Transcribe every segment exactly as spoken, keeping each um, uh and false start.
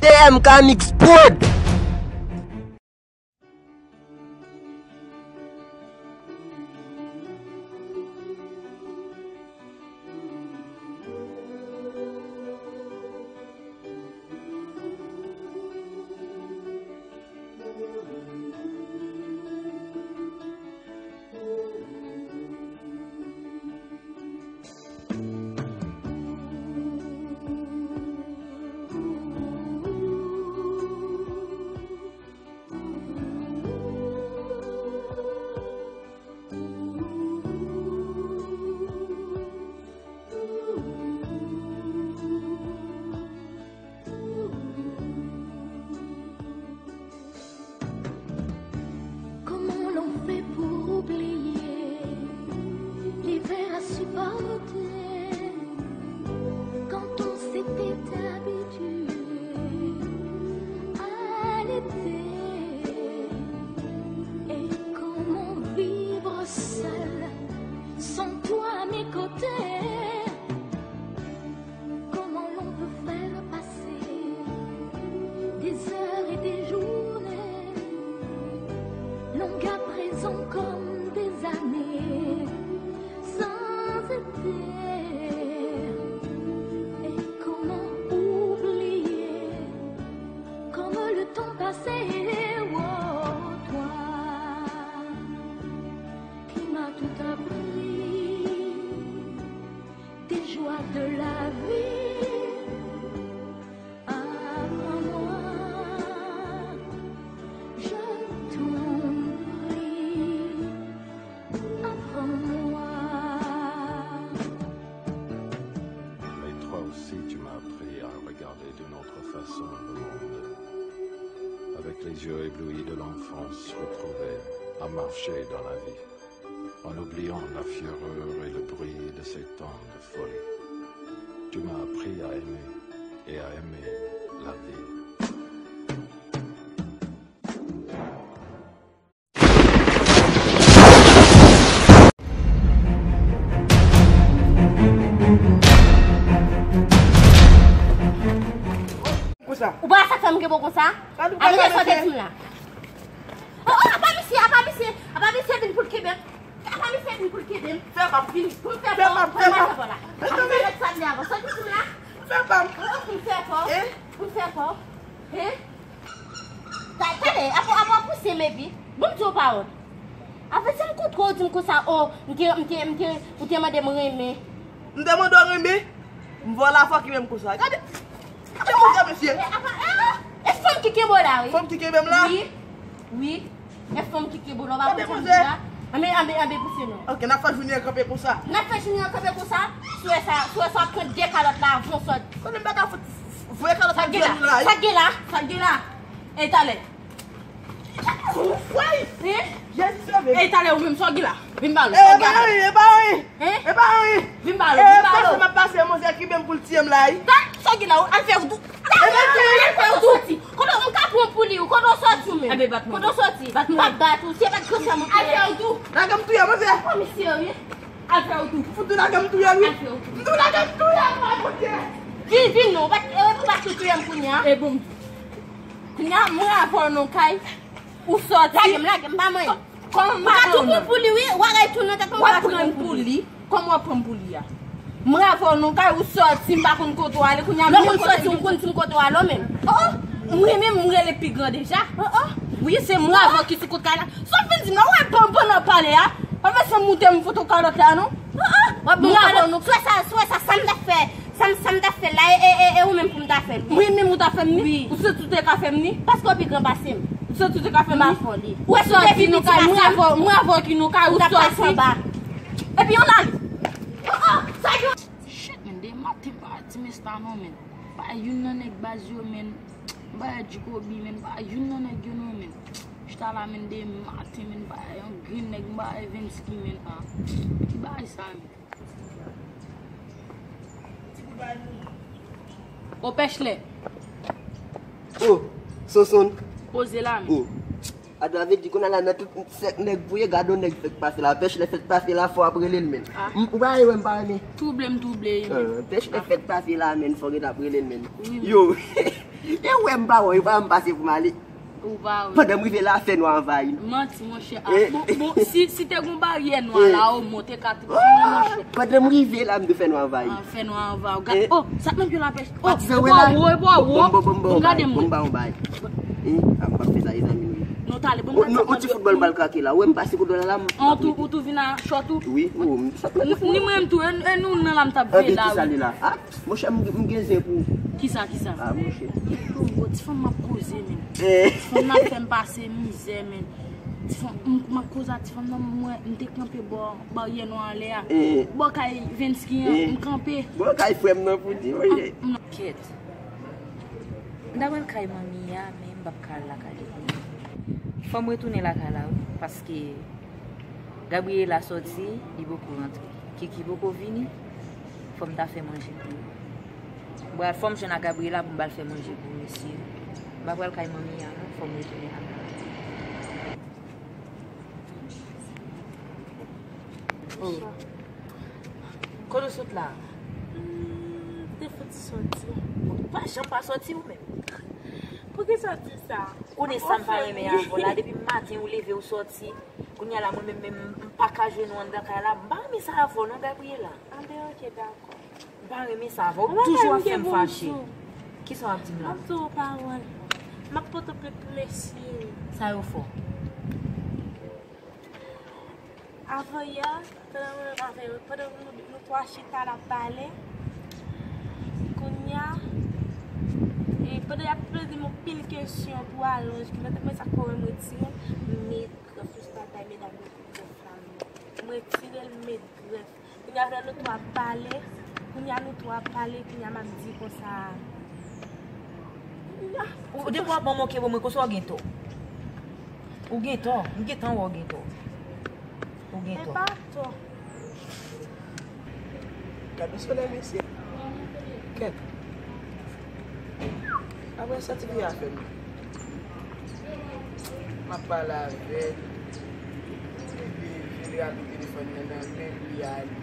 T M K Mix Prod. Comment l'on fait pour oublier l'hiver à supporter quand on s'était habitué à l'été? Et comment vivre seul sans toi à mes côtés? Comment l'on peut faire passer des heures et des journées, longues à présent comme des années, sans été? Et comment oublier comme le temps passé, oh, toi qui m'as tout appris, des joies de la vie. Apprends-moi, je t'en prie, apprends-moi. Mais toi aussi, tu m'as appris à regarder d'une autre façon le monde. Avec les yeux éblouis de l'enfance retrouvée, à marcher dans la vie, en oubliant la fureur et le bruit de ces temps de folie. Tu m'as appris à aimer et à aimer la vie. Konsa. Ou pa sa fè m gen bon konsa? Gade, gade, gade, mesye. Apa misye, apa misye, apa misye vin pou l kenbe m. Apa misye vin pou l kenbe m. Fè m ap. Vin pou l fè m ap. Fè m ap. Apa misye sa vin avan? Sòti sou m la. Fè m ap. Pou l fè kò. Eh? Pou l fè kò. Eh? Tande, apa, apa pouse m epi. Bon, m di w pawòl. Apa se m kontre w di m konsa, o, m te, m te, m te, ou te mande m renmen. M te mande w renmen? M vòlè fò ki menm konsa. Gade. Gade konsa, mesye. Eh, apa, eh, e fanm ki kenbe w la, wi. Fanm ki kenbe m la? Wi. Wi. E fanm ki kenbe w la, w pa konn sa m di la. Anbe, anbe, anbe pouse non. Ok, n ap fè jounen an kanpe konsa. N ap fè jounen an kanpe konsa. Swè sa, swè sa w ap pran de kalòt la avan w sòti. Konnen m pa ka fout voye kalòt la. Sa k gen la? Sa k gen la? Sa k gen la? E talè. Woy! Hein? Jezi sove. E talè ou menm, sa w gen la? Vin ba nou, sa w gen la? E pa anyen, e pa anyen. Hein? E pa anyen. Vin ba nou, vin ba nou. E pase m ap pase, manzè ki menm pou l tiye m la, wi. Sa w gen la, al fè wout ou. Al fè wout ou. Kote w, m ka pran pou li, kote w sòti ou menm? Kote w sòti? M pa bat ou, se bat konsa mwen. Al fè wout ou. Lage m touye, manzè. Kòm serye. Al fè wout ou. Fout ou lage m touye l, wi. Al fè wout ou. M tou lage m touye l, mwen, Bondye. Vin, vin non, ou pa t, ou pa t touye m kounye a. E bon. Kounye a, mwen avè w nan kay, ou sòti. Lage m, lage m, pa manyen. Kòman m pa pran pou li, wi, w a ray tou nan tèt mwen. W ap pran pou li. Kòman w ap pran pou li a? Mwen avè w nan kay, ou sòti, m pa konn kote w ale, kounye a. Lè moun sòti, ou konn di m kote w ale w menm. Oh, oh. Mwen menm, m rele pi gran deja. Oh, oh. Wi, se mwen avè w ki sou kout kay la. Sa w vin di m la, w wè, pandan w ap pale a, pa fè sa moute m foto kalòt la, non. Oh, oh. W ap ban m kalòt, non. Swè sa, swè sa, sa m t ap fè. Sa m, sa m t ap fè la, e, e, e, e ou menm pou m ta fè l, wi. Mwen menm ou ta fè m ni? Wi. Ou santi w te ka fè m ni? Paske w pi gran pase m. Ou santi w te ka fè m ni? M pa fè li. Ou wè, sou te vin nan kay, mwen avè w, mwen avè w ki nan kay, ou sòti. Epi yon lali. Oh, oh, sa yo. Shit, men, de maten pa ti mesta non, men. Pa youn nan nèg baz yo, men. Ba Djikobi, men, pa youn nan nèg yo non, men. Chita la, men, de maten, men, ba yon grenn nèg, ba Evenski, men, a. Ki bagay sa, men? O Pèchlè. O, Sonson. Poze la, men. O. Atò, sa vle di, kounye a la, nan tout sèk nèg pou ye, gade yon nèg fèk pase la. Pèchlè fèk pase la, fò ap rele l, men. Ah. M, ou pa wè m pa renmen. Twouble m twouble, men. Ah, Pèchlè fèk pase la, men, fò gen ap rele l, men. Wi, men. Yo. E ou wè, M pa wè, yo pa janm pase pou m ale. Ou pa wè. Pandan m rive la, fè nwa anvayi m. Manti, monchè. Ah, bon, bon, si, si te gon baryè nwa la, omwen, te ka touche mwen, monchè. Pandan m rive la, m te fè nwa anvayi m. Ah, fè nwa anvayi w. Gad, oh, sa k nan pye lapèch. Oh, e bò wo, e bò wo. Bon, bon, bon, bon, bon, gade mwen. Bon, bon, bon. Eh, a, m p ap fè sa, e zanmi nou ye. Non, talè, bon, gade sa k nan pye. Yon ti foutbòl m pral krake la. Ou wè m pase kote w la, la, m. An, ou tou, ou tou vin a chòt ou? Wi, ou, m sot mete foutbòl. Ni mwen menm tou, e, e nou nan la m t ap veye la, wi. Anben, kisa li la? Ah, monchè, m, m gen zen pou ou. Kisa, kisa? Ah, monchè. Ti fanm m ap koze, men. Eh. Ti fanm nan ap fè m pase mizè, men. Ti fanm, m, m ap koze a ti fanm nan, mwen, m te kanpe bò baryè nwa anlè a. Eh. Bò kay Vensky an, eh, m kanpe. Bò kay frè m nan pou di, monchè. Ah, m nan. Kèt. M ta pral kay manmi a, men m p ap ka al lakay li. Fò m retounen lakay la, wi, paske Gabriela sòti, li poko rantre. Kiki poko vini, fò m ta fè manje pou yo. M pral, fò m jwenn ak Gabriela pou m pral fè manje pou mesye yo. M pa pral kay manmi a, non, fò m retounen lakay la. Oh. Kote w sot la? Hmm, m te fouti sòti. Ou pa janm pa sòti ou menm. Poukisa w di sa? Ou konnen sa m pa renmen avè w la. Depi maten ou leve ou sòti. Kounye a la mwen menm, menm m pa ka jwenn ou anndan kay la. M pa renmen sa avè w non, Gabriela. Anben, ok, dakò. M pa renmen sa avè w. Ou toujou ap fè m fache. Kisa w ap di m la? M ap di w pawòl. M ap pote w plent pou mesye. Sa yo fè w? Avanyè, pandan mwen menm avè yo, pandan nou, nou twa chita n ap pale, kounye a, e pandan y ap poze m yon pil kesyon pou alonj, ki nan tèt mwen sa k fè w wè m retire, m met grèf sou batay medam yo pou grèf la, m retire l, m met grèf. Kounye a, pandan nou twa ap pale, kounye a nou twa ap pale, kounye a m ap di konsa. Ou, depi w ap ban m oke pou mwen, konsa w gen tò. Ou gen tò. M gentan wè w gen tò. Ou gen tò. E pa tò. Gade solèy, mesye. Kèt. Apre sa, ti fi a fè m. M ap pale avè l. Epi, vire ak telefòn nan nan men l, li ale.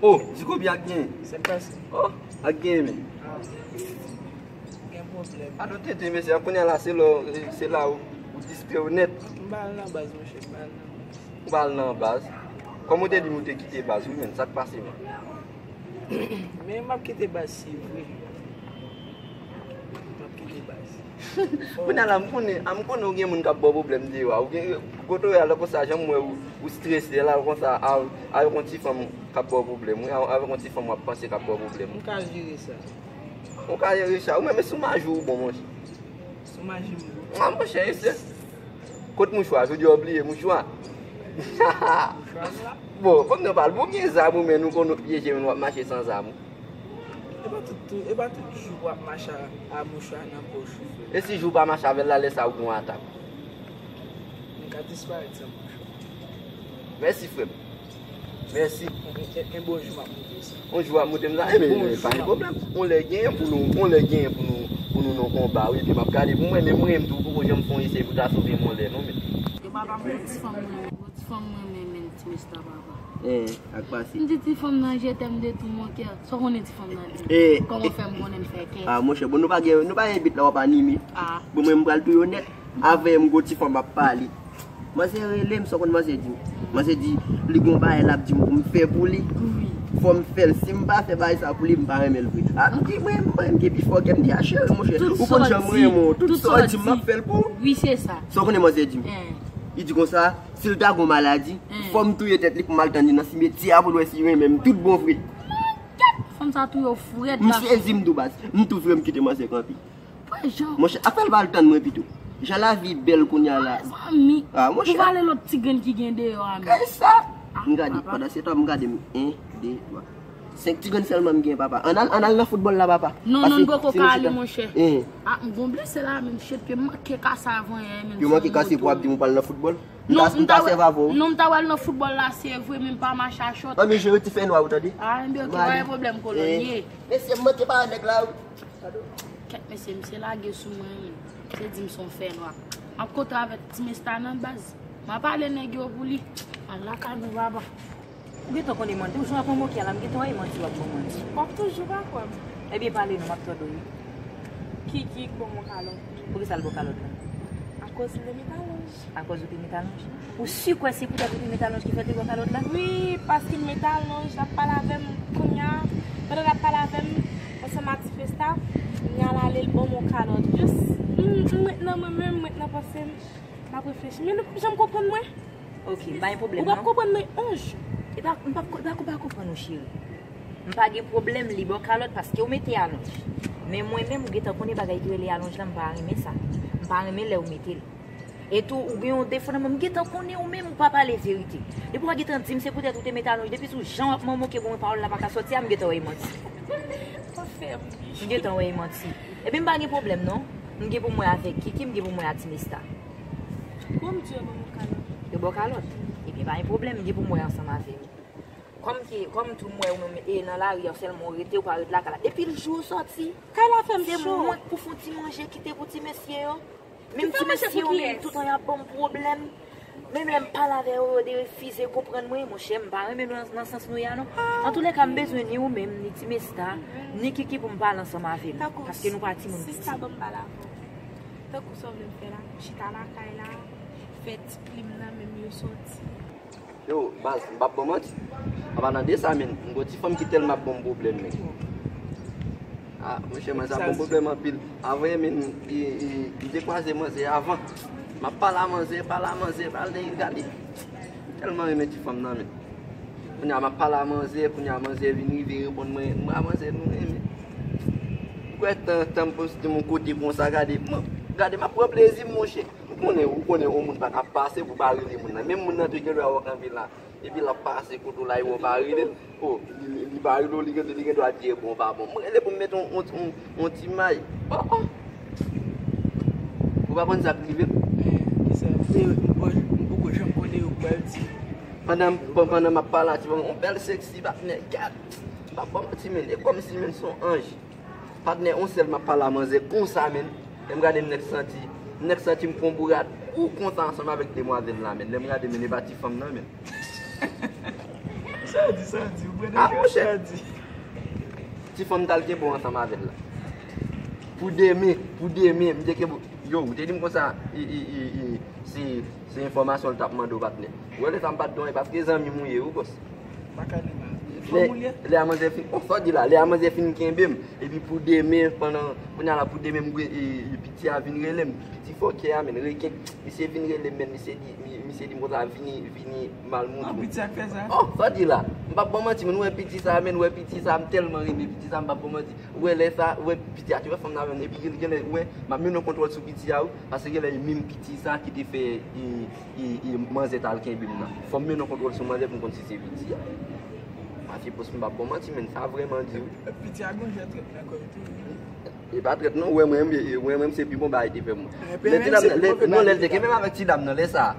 Oh, di konbyen ak gen? Sèl pase. Oh, ak gen men. Ah. Gen pwoblèm. Alo, tete, mesye, kounye a la, se la, se la ou, ou distrè w nèt. M pa al nan baz, monchè, m pa al nan baz. Ou pa al nan baz? Kòm ou te di m ou te kite baz, wi, men, sa k pase, men? Men m ap kite baz, se vre. M ap kite baz. Kounye a la, m konnen, a, m konnen ou gen moun k ap ba w pwoblèm deyò a. Ou gen, kote w ye a la konsa, jan m wè ou, ou strese la konsa, a, avèk yon ti fanm k ap ba w pwoblèm, wi, avèk yon ti fanm w ap panse k ap ba w pwoblèm. M ka jere sa. Ou ka jere sa. Ou menm, e sou maji w bon, monchè. Sou maji m bon. A, monchè, e se. Kot mouchwa? Jodi a w bliye mouchwa? Mouchwa m la. Bon, fòk nou pale. Bon, gen zam ou, men nou konn nou pyeje, men nou ap mache san zam. E pa tout, tout, e pa tout jou w ap mache a, a mouchwa nan pòch ou, frè. E si jou w pa mache avè l la, lè sa a ou gen yon atak? M ka disparèt san mouchwa. Mèsi, frè m. Mèsi. En, en, en bon jou m ap montre w sa. Yon jou w ap montre m sa? Enben, pa gen pwoblèm. Yon lè genyen pou nou, yon lè genyen pou nou, pou nou nan konba, wi, epi m ap gade pou mwen, men mwen menm tou, poko janm fè yon esèy pou ta sove m yon lè, non, men. Yo papa m, yon ti fanm mwen, yon ti fanm mwen, men, men, ti mista papa. Eh, ak pase. M di ti fanm nan, je t'aime de tout mon cœur. Sa w konnen ti fanm nan di? Eh, kòman fè m konnen m fè kè? Ah, monchè, bon, nou pa gen, nou pa gen bit la, w ap anime. Ah. Bon, mwen, m pral touye w nèt. Avè m, gwo ti fanm ap pale. Manzè rele m, sa w konn manzè di m? Manzè di, li gon bagay l ap di m pou m fè pou li. Wi. Fò m fè l. Si m pa fè bagay sa pou li, m pa renmen l vre. Ah, m di, mwen, mwen, m gen pi fò kè m di, ah, cheri, monchè, ou konn jan m renmen w. Tout sa w di m, m ap fè l pou ou. Wi, se sa. Sa w konnen manzè di m? Eh. Li di konsa, si l ta gon maladi, eh, fò m touye tèt li pou m al tann li nan simetyè a pou l wè si l renmen m tout bon vre. Kèt! Fanm sa touye w frèt, gason. M sezi m tou baz. M tou vre m kite manzè kanpe. Pwen jan. Monchè, afè l pa al tann mwen pito. Jan lavi bèl kounye a la. Mezanmi. Ah, monchè. Pou vale lòt ti grenn ki gen deyò a, men. Kay sa? Ah, m gade, papa. Pandan se tan, m gade m. En, de, twa. Senk ti grenn sèlman m gen, papa. Ann al, ann al nan foutbòl la, papa. Non, non, n poko ka ale, monchè. Eh. Ah, m gon blese la, men, shit, pye m manke kase avanyè, men. Pye w manke kase pou w ap di m ou pral nan foutbòl? M ta, m ta sèvi avè w. Non, m ta pral nan foutbòl la, se vre, men m pa mache a chòt. Ann, men jere ti fè nwa ou, tande? Ah, enben, ok, pa gen pwoblèm, kolonye. Mesye, m manke pa nèg la, wi. Kèt mesye, misye lage sou mwen, wi. Misye di m se yon fènwa. M ap kontre avèk ti Mesta nan baz. M ap pale nèg yo pou li. Al lakay nou, papa. Ou gentan konnen manti. Ou jan w ap moke a la, m gentan wè e manti w ap ban manti. W ap toujou pa kwè m. Ebyen, pale non, m ap tande w, wi. Kiki k ban m yon kalòt. Poukisa l ba w kalòt la? Akoz li te met alonj. Akoz ou te met alonj? Ou si kwè se poutèt ou te met alonj ki fè l te ba w kalòt la? Wi, paske l met alonj, l ap pale avè m kounye a. Pandan l ap pale avè m, ansanm ak ti Festa, m al ale, l ban m yon kalòt. Jis, m, m ret nan mwen menm, m ret nan panse m, m ap reflechi. Men nou p ap janm konprann mwen. Ok, pa gen pwoblèm non. Ou p ap konprann mwen yon jou. E pa, m p ap, m p ap konprann ou, cheri. M pa gen pwoblèm li ba w kalòt paske ou mete alonj. Men mwen menm, ou gentan konnen bagay ki rele alonj la, m pa renmen sa. M pa renmen lè ou mete l. E tou, ou gen yon defo nan men w, m gentan konnen ou menm, ou pa pale verite. Depi w a gentan di m se poutèt ou te mete alonj, depi sou jan w ap manmoke pou mwen, pawòl la pa ka sòti a, m gentan wè e manti. Ou fè m ri. M gentan wè e manti. Ebyen, m pa gen pwoblèm non. M gen pou m wè avèk Kiki, m gen pou m wè a ti Mesta. Bon, m di yo ban m yon kalòt. Yo ba w kalòt? Ebyen, pa gen pwoblèm, m gen pou m wè ansanm avè yo. Kòm ke, kòm tou m wè ou menm e nan lari an sèlman ou rete, ou pa ret lakay la. Depi l jou ou sòti, kay la fè m cho. Se mwen k pou fè yon ti manje kite pou ti mesye yo. Menm ti mesye yo menm, toutan y ap ban m pwoblèm. Menm lè m pale avè yo, yo derefize konprann mwen, monchè, m pa renmen nou nan, nan sans nou ye a non. Antouleka, m bezwen ni ou menm, ni ti Mesta, ni Kiki pou m pale ansanm avè nou. Paske nou pa timoun piti. Sista, ban m pale avè w. Tankou sa w vle m fè la, chita lakay la, fè ti plim nan menm yo sòti. Yo, baz, m p ap ba w manti. Apa nan de sa, men, m gon ti fanm ki tèlman ap ban m pwoblèm, men. Ah, monchè, manzè ap ban m pwoblèm anpil. Avè, men, li, li, li te kwaze manzè avan. M ap pale a manzè, pale a manzè, pale, gade. M tèlman renmen ti fanm nan, men. Kounye a, m ap pale a manzè, kounye a, manzè vin rive reponn mwen. Mwen a manzè, nou renmen. Ou kwè tan, tan m poste yon kote konsa, gade, mwen, gade, m ap pran plezi m, monchè. Ou konnen, ou konnen yon moun pa ka pase pou pa rele moun nan. Menm moun nan tou gen dwa wè w kanpe la. Epi l ap pase kote w la, e w pa rele l. O, li, li, li pa rele w, li gen, li gen dwa di e bon, pa bon. Mwen rele pou m mete yon, yon, yon, yon ti may. O, o. Ou pa konn sa k rive m? Kisa? Se, m poko, m poko janm konnen yo, m pa di. Pandan, pandan m ap pale a ti fanm, yon bèl seksi patnè, gad. M pa ba w manti, men, e kòmsi, men, se yon anj. Patnè, yon sèl m ap pale a manzè konsa, men. Lè m gade, m nèk santi, m nèk santi m pran bourad ou konsa ansanm avèk demwazèl la, men. Lè m gade, men, e pa ti fanm nan, men. Sa w di, sa w di, ou pran de kè, sa w di. Ti fanm t al kenbe w ansanm avè l la. Pou demen, pou demen, m te kenbe w. Yo, ou te di m konsa, i, i, i, i, se, se enfòmasyon l t ap mande w, patnè. Ou wè lè sa m pa t donnen, paske zanmi m ou ye, wi, bòs. Lè, lè a manzè fin, o, sa w di la, lè a manzè fin kenbe m, epi pou demen, pandan, kounye a la, pou demen, m, e, e, piti a vin rele m, piti fòkè a, men, reken, misye vin rele m, men, misye di, mi-, misye di m konsa, vini, vini, mal montre. An, piti a k fè sa? O, sa w di la? M p ap ba w manti, men, ou wè piti sa, men, ou wè piti sa, m tèlman renmen piti sa, m p ap ba w manti. Ou wè lè sa, ou wè piti a, ti wè fanm nan menm, epi gen, gen lè, ou wè, m ap mennen yon kontwòl sou piti a, wi, paske gen lè e menm piti sa ki te fè, e, e, e, manzè t al kenbe m nan. Fò m mennen yon kontwòl sou manzè pou m konn si se piti a. Matye pòs m p ap ba w manti, men sa vrèman di, wi. Piti a gon jan trèt nan kò l tou, wi. E pa trèt non, ou wè mwen, e, ou wè mwen, se pi bon bagay te fè mwen. Lè ti dam nan, lè, non, lè l te kenbe m avèk ti dam nan, lè sa.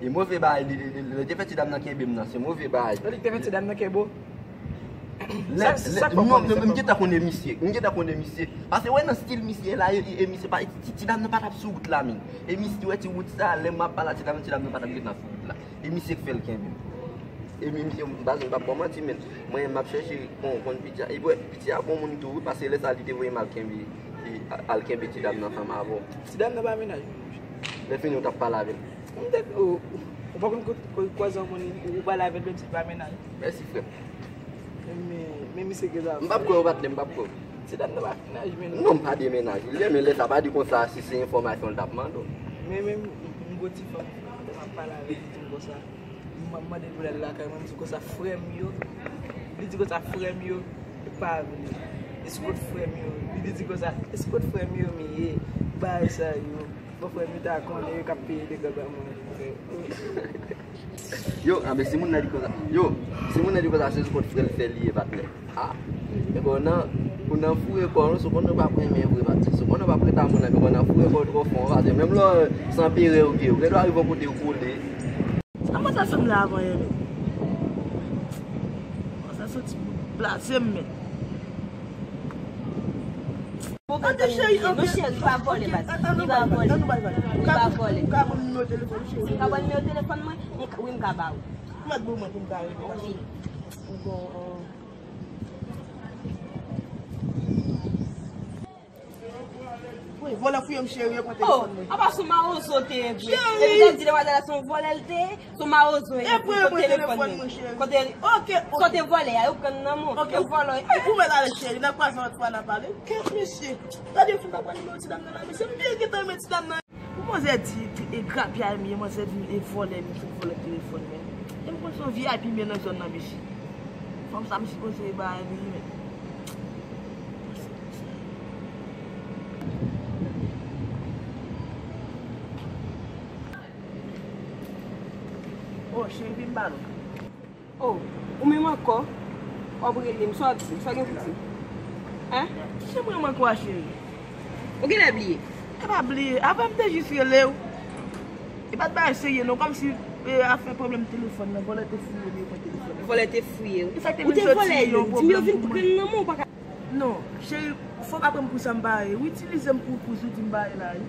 E move bagay, li, li, li, li te fè ti dam nan kenbe m nan, se move bagay. Li te fè ti dam nan kenbe w? Lè, sa, lè, sa k fè w konnen, non, sa k fè w m gentan konnen misye, m gentan konnen misye. Paske wè nan stil misye la, e, e, e misye pa, ti, ti dam nan pa t ap sou wout la, men. E misye, wè ti wout sa, lè m ap pale a ti dam nan, ti dam nan pa t ap gentan sou wout la. E misye k fè l kenbe m. E mi-, misye, m pa, m p ap ba w manti, men. Mwen, m ap chèche kon, konn piti a. E wè, piti a bon moun tou, wi, paske lè sa, li te voye m al kenbe, e, a-, al kenbe ti dam nan ansanm avè w. Ti dam nan pa mennaj mwen, monchè. Lè fini, ou t ap pale avè l. M te, ou, ou pa konn kwa-, kwa-, kwaze yon moun, ou pale avè l, menm si l pa mennaj. Mèsi, frè m. Men, men misye gen zafè. M p ap kwè w, patnè, m p ap kwè w. Ti dam nan pa mennaj, men non. Non, m pa de mennaj. Li renmen lè sa, pa di konsa, si se enfòmasyon l t ap mande w. Men, men, m gon ti fanm, m ap pale avè l, li di m konsa. M ap mande l pou l al lakay mwen, m di konsa, frè m yo. Li di konsa, frè m yo, li pa vle. Eskòt frè m yo. Li di konsa, eskòt frè m yo, m ye. Bagay sa yo. Bon, frè m yo ta konnen yo k ap peye lekòl ba mwen. Yo, anben, si moun nan di konsa, yo, si moun nan di konsa, se sou kont frè l fè li ye, patnè. A, men bon, nan, pou nan foure kò w, sou kont nou p ap renmen vre, patnè. Sou kont nou p ap ret a moun nan, men bon, nan foure kò w twò fon, patnè. Menm lè w se anperè ou ye, ou gen dwa rive yon kote ou kole. Sa mwen ta sanble avan ye, men. Sa soti pou blaze m, men. Tande, cheri, non, cheri, li pa vòlè, baz. Li pa vòlè. Li pa vòlè. Ou ka ban m nimewo telefòn, cheri? Ou ka ban nimewo telefòn mwen? M ka, wi, m ka ba ou. Mèt ban mwen pou m ka rele. Wi. Wi, vòlè fouye m, cheri, yo pran telefòn mwen. Oh, apa sou mawozo te ye vre. Cheri! Epi te di demwazèl la se yon vòlè l te ye, sou mawozo ye. Epi yo pran telefòn mwen, cheri. Kote, ok, ok. Kote vòlè a, yo pran nan men w. Ok, yo vòlè. Ou mèt ale, cheri, n a kwaze yon lòt fwa, n a pale. Kèt, mesye. Gade, fout pa pran nimewo ti dam nan la, mesye. M byen gentan renmen ti dam nan. Pou manzè di e grapyay m ye, manzè di e vòlè m, se vòlè telefòn mwen. E m konn se yon V I P m ye nan zòn nan, mesye. Fanm sa m sipoze bay li, men. Oh, cheri, vin ba nou. Oh, ou menm ankò? W ap rele m, sa w ap di? Sa w gen pou di? Hein? Ki jan mwen manke w a, cheri? Ou genlè bliye. E pa bliye. Avan m te jis rele w. E pa t bagay serye non, kòmsi, e, afè pwoblèm telefòn nan, vòlè te fouye m, yo pran telefòn nan. Vòlè te fouye w. Ou te vòlè yo, di m yo vin pran nan men w, ou pa ka. Non, cheri, fò w aprann pou sa m pa ye. Ou itilize m pou, pou zouti m pa ye la, wi.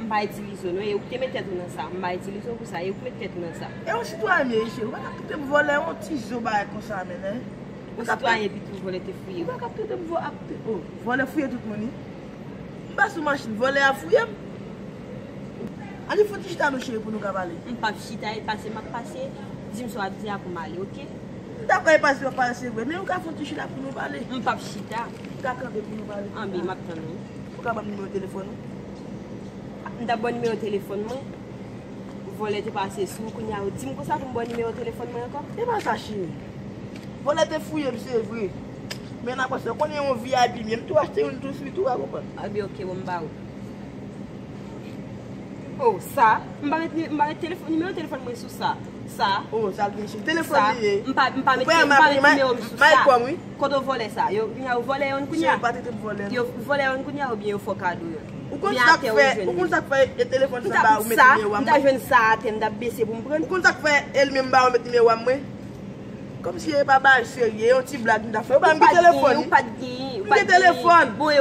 M pa itilize w, non, e ou ki te met tèt ou nan sa. M pa itilize w pou sa, e ou ki met tèt ou nan sa. E yon sitwayen m ye, cheri, ou pa ka kite m vòlè yon ti zo bagay konsa, men, hein. Yon sitwayen pito vòlè te fouye. Ou pa ka kite m vò-, ap te-, oh, vòlè fouye tout moun, wi. M pa sou machin, vòlè a fouye m. Ann fè yon ti chita non, cheri, pou nou ka pale. M p ap chita, e pase m ap pase, di m sa w ap di a pou m ale, oke? M dakò, e pase w ap pase vre, men nou ka fè yon ti chita pou nou pale. M p ap chita. M ka kanpe pou nou pale. Anben, m ap tann ou. Ou ka ban m nimewo telefòn ou? M t ap ba w nimewo telefòn mwen. Vòlè te pase sou ou, kounye a ou di m konsa pou m ba w nimewo telefòn mwen ankò? E pa sa, cheri. Vòlè te fouye m, se vre. Men nan pòs la, ou konnen yon V I P m ye, m tou achte youn tou swit, ou pa konprann. Anben, oke, bon, m ba ou. Oh, sa, m pa met, m pa met telefòn, nimewo telefòn mwen sou sa. Sa. Oh, sa l gen cheri. Telefòn li ye. M pa, m pa met, m pa met nimewo m sou sa. Kote w vòlè sa? Yo, yo vòlè youn kounye a? Cheri, pa trete m vòlè, non. Yo vòlè youn kounye a oubyen yo fè w kado youn? Ou konn sa k fè, ou konn sa k fè e telefòn sa ba ou met nimewo a mwen? M ta jwenn sa atè, m ta bese pou m pran. Ou konn sa k fè e li menm ba ou met nimewo a mwen? Kòmsi e pa bagay serye, yon ti blag m ta fè. Ou pa m ki telefòn, wi. Ou pa t gen, ou pa t gen. M gen telefòn. Bon, e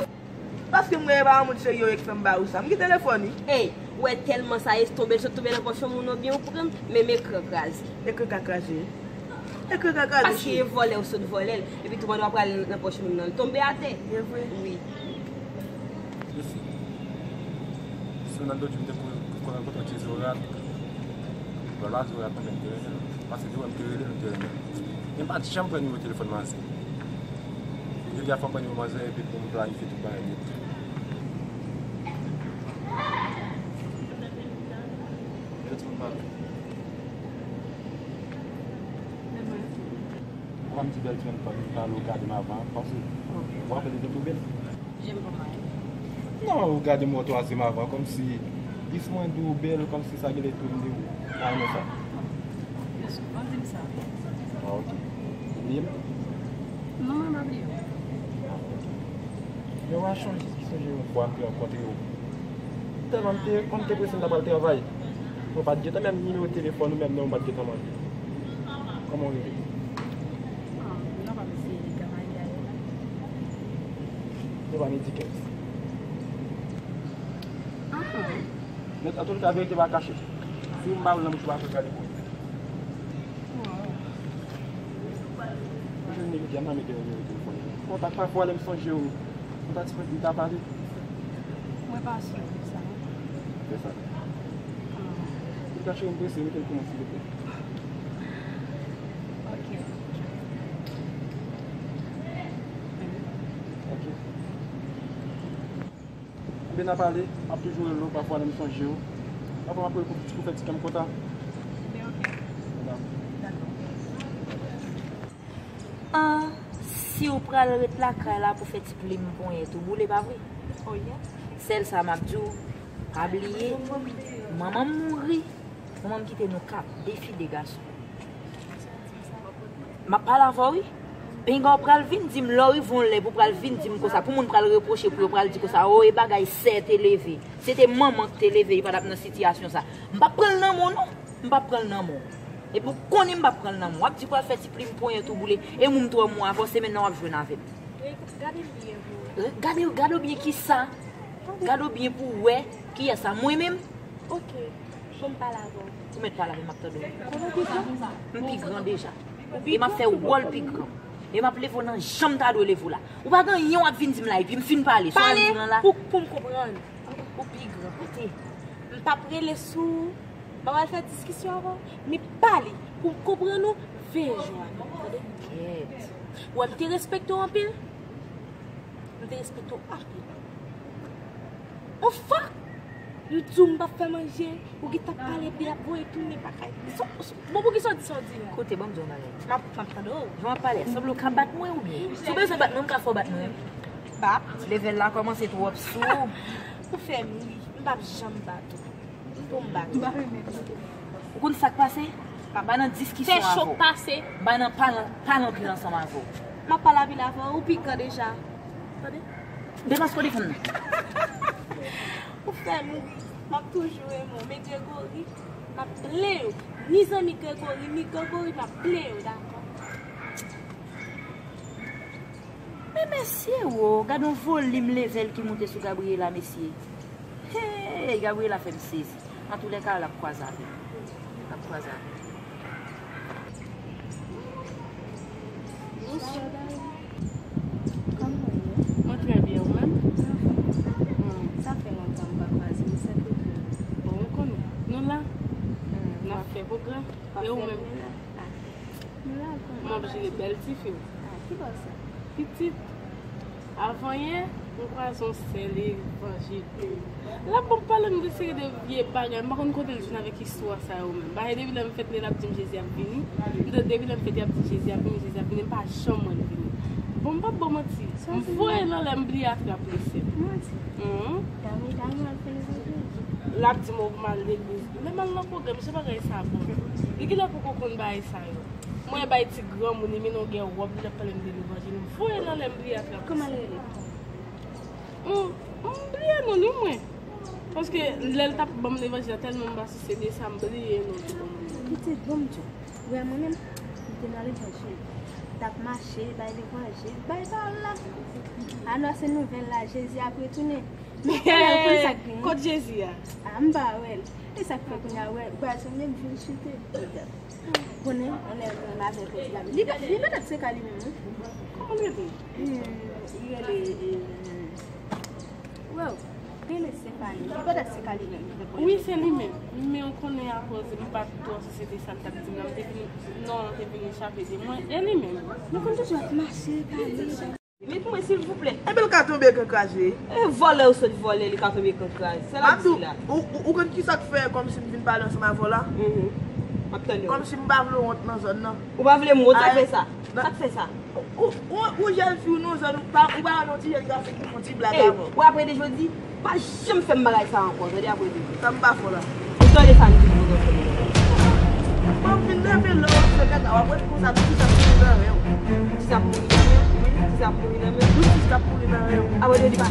paske m wè e pa yon moun serye ou ye k fè m ba ou sa. M gen telefòn, wi. Ey, ou wè tèlman sa e tonbe, l sot tonbe nan pòch yon moun oubyen ou pran, menm ekran kraze. Ekran ka kraze. Ekran ka kraze, cheri. Paske e vòlè ou sot vòlè l, epi tou pandan w ap pral nan pòch moun nan, l tonbe atè. E vre? Wi. Jesi. Si w nan dòt, m te kou-, kou-, rankontre ti Zorat. Bon, la Zorat, mwen menm te renmen l. Paske li wè m te rele l, m te renmen l. Men m pa t janm pran nimewo telefòn manzè. Jodi a fò m pran nimewo manzè epi pou m planifye tout bagay nèt. Jodi m pale. Ou pa m di bèl ti menm tan li pale, ou gade m avan, kòmsi w raple li te tou bèl. Jem pa mal. Non, ou gade m wè twazyèm avan, kòmsi dis mwen di w bèl, kòmsi sa genlè tou m di w pa renmen sa. Yo souvan di m sa. Ah, ok. Ou bliye m? Non, mwen pa bliye w. Ah, ok. Men w a chonje, sonje yon fwa m te rankontre w. Tèlman m te, kòm m te prese m ta pral travay. Mwen pa t gentan menm nimewo telefòn ou menm non, m pa t gentan mande. Kòman w rele? Ah, non, pa mesye, li ka mari a la. Yo pa medikèz. Ah. Men, antouka, verite pa kache. Si m ba ou l nan bouch ou, w ap gade pou ou. Mwen jwenn li jodi a, m pa mete yon nimewo telefòn. Kontak pafwa lè m sonje w. Kontak si m ta pale. Mwen pa sonje sa. Fè sa. Antouka, cheri, m prese, mete l pou mwen, silvouplè. Ok. Ok. Ebyen, n a pale, m ap toujou rele w, pafwa lè m sonje w. Pafwa m ap rele pou, pou fè ti kè m kontan. Ebyen, ok. Dakò. An, si w pral ret lakay la pou fè ti plim ponyèt ou boule, pa vre? Oh, yeah. Sèl sa m ap di w, pa bliye, manman m mouri, manman m kite nou kat, de fi, de gason. M ap pale avè w, wi. Pinga w pral vin di m, lè w rive yon lè pou w pral vin di m konsa, pou moun pral repwoche, pou yo pral di konsa, o, e bagay sè te leve. Se te manman k te leve, li pa t ap nan sitiyasyon sa. M p ap pran l nan men w, non. M p ap pran l nan men w. Epi w konnen m p ap pran l nan men w. W ap di w pral fè ti plim ponyèt ou boule, e moun twò mou avè w, se mentnan w ap jwenn avè m. Gade m byen pou w. Gade, gade w byen kisa. Gade w byen pou w wè kiyès sa. Mwen menm? Ok. Bon, m pale avè w. Ou mèt pale avè m, m ap tande w. Konnen kisa? M pi gran deja. E m ap fè wòl pi gran. E m ap leve w nan jan m ta dwe leve w la. Ou pa gen anyen w ap vin di m la, epi m fin pale. Sa w ap di m lan la? Pou, pou m konprann. Ou pi gran. Koute. M p ap rele sou ou. M pa pral fè diskisyon avè w. Men pale. Pou m konprann ou, veye jou a. Tande? Kèt. Ou wè m te respekte w anpil. M te respekte w anpil. Ou fòk! M di w m p ap fè manje, ou gentan pale byen ap voye tounen bagay. Bon, poukisa w di sa w di a? Koute, ban m di w yon bagay. M ap, m ap tande w. Jan w ap pale a, sanble w ka bat mwen oubyen? Si w bezwen bat mwen, m ka fè w bat mwen. Bat? Level la kòmanse twòp sou ou. Ou fè m ri, m p ap janm bat ou. Pou m bat ou. Ou konn sa k pase? M pa nan diskisyon avè w. Fè cho pase. M pa nan pale, pale anpil ansanm avè w. M ap pale anpil avè w, ou pi gran deja. Tande? Depaske w defann nan. Ou fè m ri. M ap toujou renmen w. Men Gregory, m ap plenn ou. Ni zanmi Gregory, ni Gregory, m ap plenn ou, dakò? Men mesye wo, gad yon volim level ki moute sou Gabriela, mesye. Hey, Gabriela fè m sezi. Antoulèka, l ap kwaze avè m. L ap kwaze avè m. Bonswa, Dani. Kòman w ye? Mwen trè byen, ou menm? Anfòm. Hmm. Sa fè lontan m pa kwaze w, se pou di. Bon, ou konnen. Nou la? Hmm. N ap fè pwogrè. E ou menm? M ap jere bèl tifi. Ah, ki bò sa? Pitit. Avanyè, m kwaze yon sè levanjil. L ap ban m pale m de seri de vye bagay. M pa konn kote l jwenn avèk istwa sa yo menm. Bagay depi lè m fèt, l ap di m Jezi ap vini. M tande depi lè m fèt, y ap di Jezi ap vini, Jezi ap vini. M pa janm wè l vini. Bon, m p ap ba w manti. M voye l anlè, m bliye atrap li sèl. Manti. Dami, Dami al fè levanjil. L ap di m ou m al legliz. Lè m al nan pwogrè, m se bagay sa bon. Li genlè poko konn bagay sa yo. Mwen bay ti granmoun li, men non gen wòb, li t ap pale m de levanjil, m voye l anlè, m bliye atrap. Kòman l rele? M, m bliye non li, mwen. Paske lè l t ap ban m levanjil la, tèlman m pa sou sede sa, m bliye non li, granmoun. Pitit, bon, m di w, wè mwen menm, m te nan levanjil. M t ap mache, bay levanjil, bay pawòl la. Anonse nouvèl la, Jezi ap retounen. Men kounye a, ou konn sa k gen. Kot Jezi a? Ah, m pa wè l. E sa k fè kounye a, wè, baz mwen menm vin chite. Konnen, on nèg menm avèk yon ti gamin. Li, li petèt se ka li menm, wi. Kòman l rele? Hmm, li rele, eh, well, rele Stéphanie. Li petèt se ka li menm. Wi, se li menm. Men ou konnen akoz m pa t twò sou sete sa l t ap di m nan, m te vin, non, te vin echape de mwen. E li menm. Nou konn toujou ap mache, pale. Met mwen, silvouplè. Enben, l ka tonbe kan kraze. E vòlè ou sot vòlè, li ka tonbe kan kraze. Se la m di la. Ou, ou, ou konn ki sa k fè kòmsi m vin pale ansanm avè w la? Mhm. M ap tande w. Kòmsi m pa vle w wont nan zòn nan. Ou pa vle m wont, sa k fè sa? Sa k fè sa? Ou, ou, ou jèn fi, ou nan zòn, ou pa, ou pa wè yon ti jèn gason ki fè yon ti blag avè w. Ou apre de jodi, pa janm fè m bagay sa ankò, tande, apre de jodi. Sa m pa fè w la. Ou tande sa m di w, ou tande. Bon, m vin leve lè w ap fè kaka, w ap ret konsa, ti sa ap mouri nan ren w. Ti sa ap mouri nan ren w? Wi, ti sa ap mouri nan ren w. Wi, ti sa ap mouri nan ren w. Apre de jodi pa.